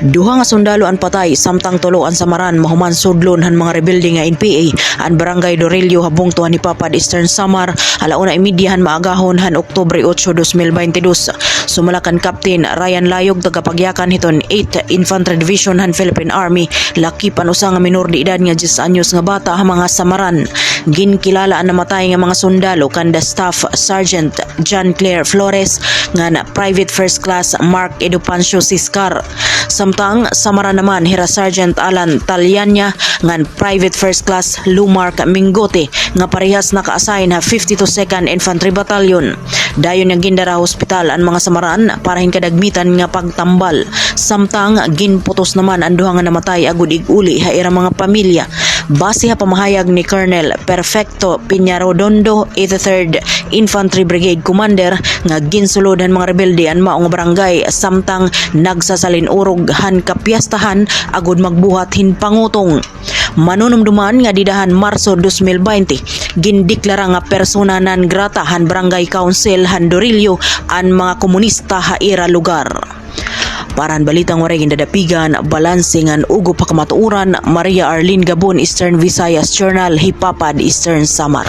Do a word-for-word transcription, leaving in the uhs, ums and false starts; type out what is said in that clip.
Duha nga sundalo an patay, samtang tulo an samaran mahuman sudlon han mga rebelde nga N P A an Barangay Dorillo ha bungto han Hipapad, Eastern Samar, ala una y media han maagahon han Oktubre otso, dos mil baynte dos. Sumala kan Captain Ryan Layog, tagapagyakan hiton Eighth Infantry Division han Philippine Army, lakip an usa nga minor de edad nga diyes anyos nga bata ha mga samaran. Ginkilala an namatay nga mga sundalo kan the Staff Sergeant John Claire Flores ngan Private First Class Mark Edupancio Siscar. Samtang samaran naman hira Sergeant Alan Taliania ngan Private First Class Lumark Mingote nga parehas naka-assign ha fifty-two Second Infantry Battalion. Dayon nga gindara ha hospital an mga samaran para hin kadagmitan nga pagtambal. Samtang ginputos naman an duha nga namatay agod ig-uli ha ira mga pamilya. Base ha pamahayag ni Colonel Perfecto Piñarodondo, eighty-third Infantry Brigade Commander, nga ginsulod han mga rebelde an mao nga barangay samtang nagsasalin-urog han kapiyastahan agod magbuhat hin pangutong. Manunumduman nga dida han Marso dos mil baynte, gindeklara nga persona non grata han Barangay Council han Dorillo an mga komunista ha ira lugar. Para han balitang waray gindadapigan, balanse ngan ugop ha kamatuoran, Maria Arlene Gabon, Eastern Visayas Journal, Hipapad, Eastern Samar.